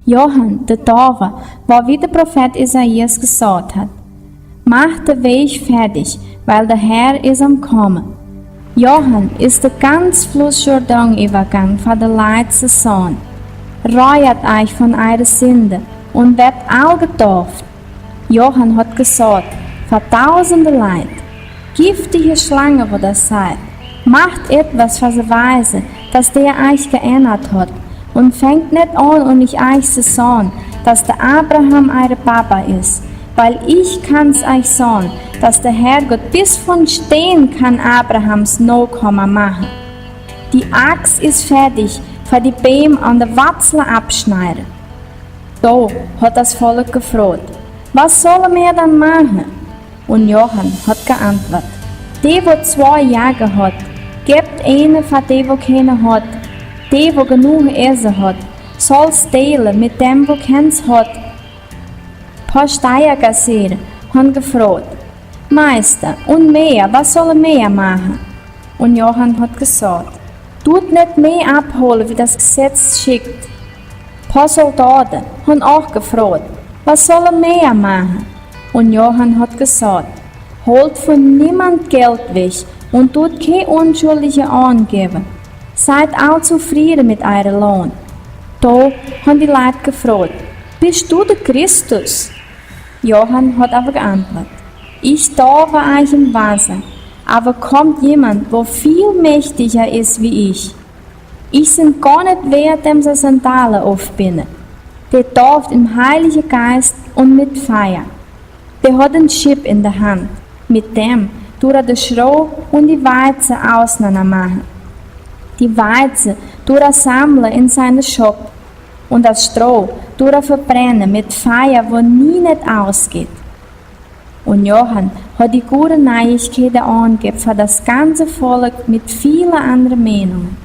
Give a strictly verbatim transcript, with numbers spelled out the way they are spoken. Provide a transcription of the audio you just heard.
Johan, de Däuver, woa wie de Profeet Esaias jesaut haft: Macht de Wäaj foadich, wiels de Herr es aum Komen. Johan es de ganze Fluss Jordan äwajäajen fa de Leet to saun. Reeat eich von äare Sind un woat aul jedeept. Johan haft jesaut fa dausende Leet. Jiftige Schlange, woa daut sajcht: Macht etwas fa see weise, daut dee eich jeendat haft, un fangt nich aun, eich to saun, daut de Abraham äa Papa es, wiels ekj kaun eich saun, daut de Herr Gott bat von Steen kaun Abrahams Nokomen moaken. De Aks es foadich, fa de Beem aun de Wotslen aufschnieden. Doa haft daut Volkj jefroacht: Waut sell wie dan moaken? Un Johan haft jeauntwuat: Dee, woa twee Jäaje haft, jeft eene fa dee, woa kjeene haft. Dee, woa jenuach Äten haft, saul deelen met däm, woa kjeens haft. Poa Steajakassiere han jefroacht: Meista, un mea, waut sell wie mea moaken? Un Johan haft jesaut: Doot nich mea aufholen, wie daut Jesaz schikt. Poa Soldoten han uk jefroacht: Waut sell wie mea moaken? Un Johan haft jesaut: Holt von niemeent Jelt wajch, un doot kjeen Onschuldje aunjäwen. Siet aul tofräd met äa Loon. Doa han de Leet jefroacht: Best du de Christus? Johan haft oba jeauntwuat: Ekj deep eich em Wota, oba kjemt jemaunt, woa väl mächtja es wie ekj. Ekj sie goanich wieet, däm siene Sandalen auftobinden. Dee deept em Heiljen Jeist un met Fia. Dee haft een Schip enne Haunt, met däm deit hee de Schroo un de Weizen auseneen moaken. De Weizen deit hee saumlen en siene Schopp, un daut Schroo deit hee vebrennen met Fia, woa nie nich ausjeit. Un Johan haft de goode Nieichkjeiten aunjejäft fa daut ganze Volkj met väle aundre Meinungen.